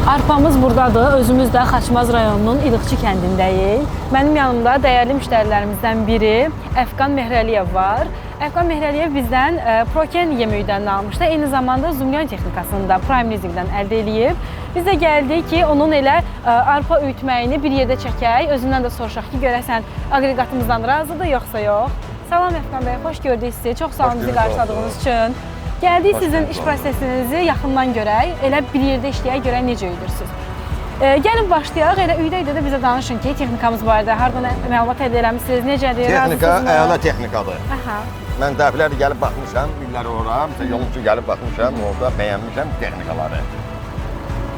Arpamız buradadır. Özümüz də Xaçmaz rayonunun İlıqçı kəndindəyik. Mənim yanımda dəyərli müştərilərimizdən biri Əfqan Mehrəliyev var. Əfqan Mehrəliyev bizdən Proken yeməkdən almışdı. Eyni zamanda Zumyan texnikasını da Prime Leasingdən əldə eləyib. Biz də gəldik ki, onun elə arpa üyütməyini bir yerdə çəkək. Özündən də soruşaq ki, görəsən aqreqatımızdan razıdır yoxsa yox. Salam Əfqan bəy, xoş gördük sizi. Çox sağ olun bizi qarşıladığınız üçün. Gəldik sizin iş prosesinizi yaxından görək, elə bir yerdə işləyək, görək necə üyüdürsünüz. Gəlin başlayaq, elə üyüdə-üyüdə də bizə danışın ki, texnikamız barədə hardan məlumat əldə eləmisiniz, necədir, Texnika razısınızmı? Əla texnikadır. Aha. Mən dəfələrlə gəlib baxmışam, illər ora, məsələn yolun üçün gəlib baxmışam, orada bəyənmişəm texnikaları.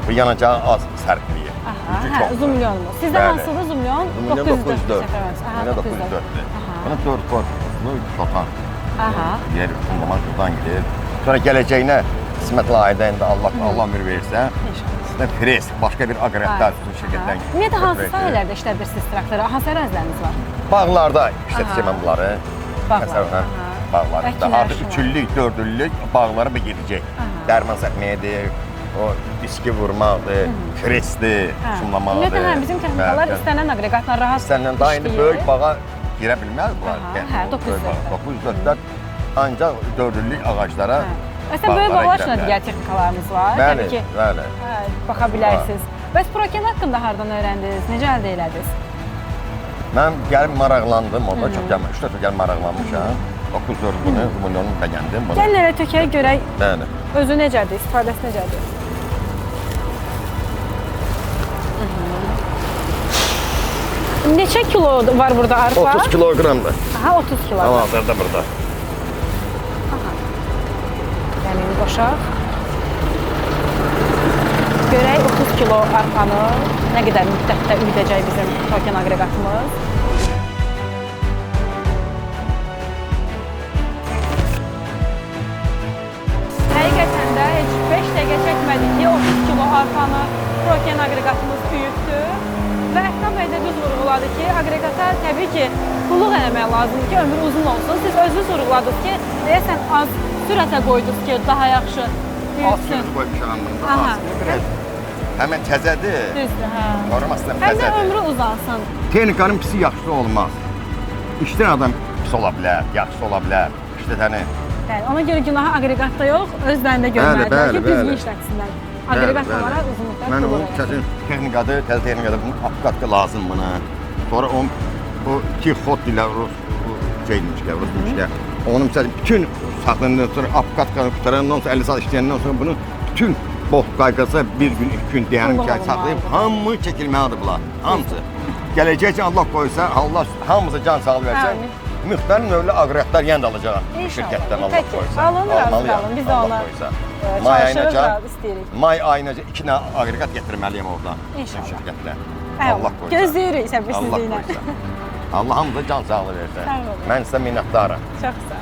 Bu yanacağı az sərfləyir. Aha, hə, Zumlyonumuz. Sizdə hansıdır Zumlyon? Zumlyon 904. Aha, 904-dür. Bunu 4 korpuslu şotan. Aha. Yer tutumlamaq şotan gedir. Sonra gələcəyinə qismət layiqdə indi Allah ömür versə, sizdə pres, başqa bir aqreqatlar sizin şirkətdən. Ümumiyyətlə hansı sahələrdə işlədirsiniz traktoru? Hansı əraziləriniz var? Bağlarda işlədəcəm mən bunları. Bağlarda. Bağlarda. Artıq 3 illik, 4 illik bağlara bir gedəcək. Dərman səpməkdir, o diski vurmaqdır, presdir, şumlamaqdır. Ümumiyyətlə hə, bizim texnikalar istənilən aqreqatla rahat İstənilən daha indi böyük bağa girə bilməz bunlar. Hə, 904-lər. 904-lər ancaq 4 illik ağaclara. Məsələn, böyük bağlar üçün də digər texnikalarımız var. Bəli, ki, bəli. Hə, baxa bilərsiniz. Bəs Proken haqqında hardan öyrəndiniz? Necə əldə elədiniz? Mən gəlib maraqlandım orada, çox gəlmə, 3 dəfə gəlib maraqlanmışam. 904 bunu, milyonu bəyəndim bunu. Gəlin elə tökək görək. Bəli. Özü necədir, istifadəsi necədir? Neçə kilo var burada arpa? 30 kiloqramdır. Aha, 30 kiloqram. Hal-hazırda burada. Aha. Gəlin qoşaq. Görək 30 kilo arpanı nə qədər müddətdə üyüdəcək bizim Proken aqreqatımız. Həqiqətən də heç 5 dəqiqə çəkmədi ki, 30 kilo arpanı Proken aqreqatımız üyütdü. Və Əfqan bəy də düz vurğuladı ki, aqreqata təbii ki, qulluq eləmək lazımdır ki, ömrü uzun olsun. Siz özünüz vurğuladınız ki, deyəsən az sürətə qoydunuz ki, daha yaxşı üyütsün. Az sürət qoymuşam bunda, az. Biraz həmən təzədir. Düzdür, hə. Korumasından təzədir. Həm də ömrü uzansın. Texnikanın pisi yaxşısı olmaz. İşləyən adam pis ola bilər, yaxşısı ola bilər. İşlədəni. Bəli, ona görə günahı aqreqatda yox, özlərində görməlidirlər ki, düzgün işlətsinlər. Aqreqat olaraq uzun müddət Mən onun çətin texnikadır, təzə texnikadır. Bunun apqatqa lazım buna. Sonra onun o iki xod ilə rus şeymişlər, rus demişlər. Onun məsələn bütün saxlandıqdan sonra apqatqanı qutarandan sonra 50 saat işləyəndən sonra bunun bütün box qayqası bir gün, 2 gün dayanıb ki, saxlayıb hamı çəkilməlidir bunlar. Hamısı. Gələcək üçün Allah qoysa, Allah hamımıza can sağlığı versin. Müxtəlif növlü aqreqatlar yenə də alacağam şirkətdən Allah qoysa. Alın, razı qalın. Biz də ona çalışırıq, istəyirik. May ayınaca 2 dənə aqreqat gətirməliyəm oradan. İnşallah. Şirkətlə. Allah qoysa. Gözləyirik səbirsizliklə. Allah qoysa. Allah hamımıza can sağlığı versin. Mən sizə minnətdaram. Çox sağ olun.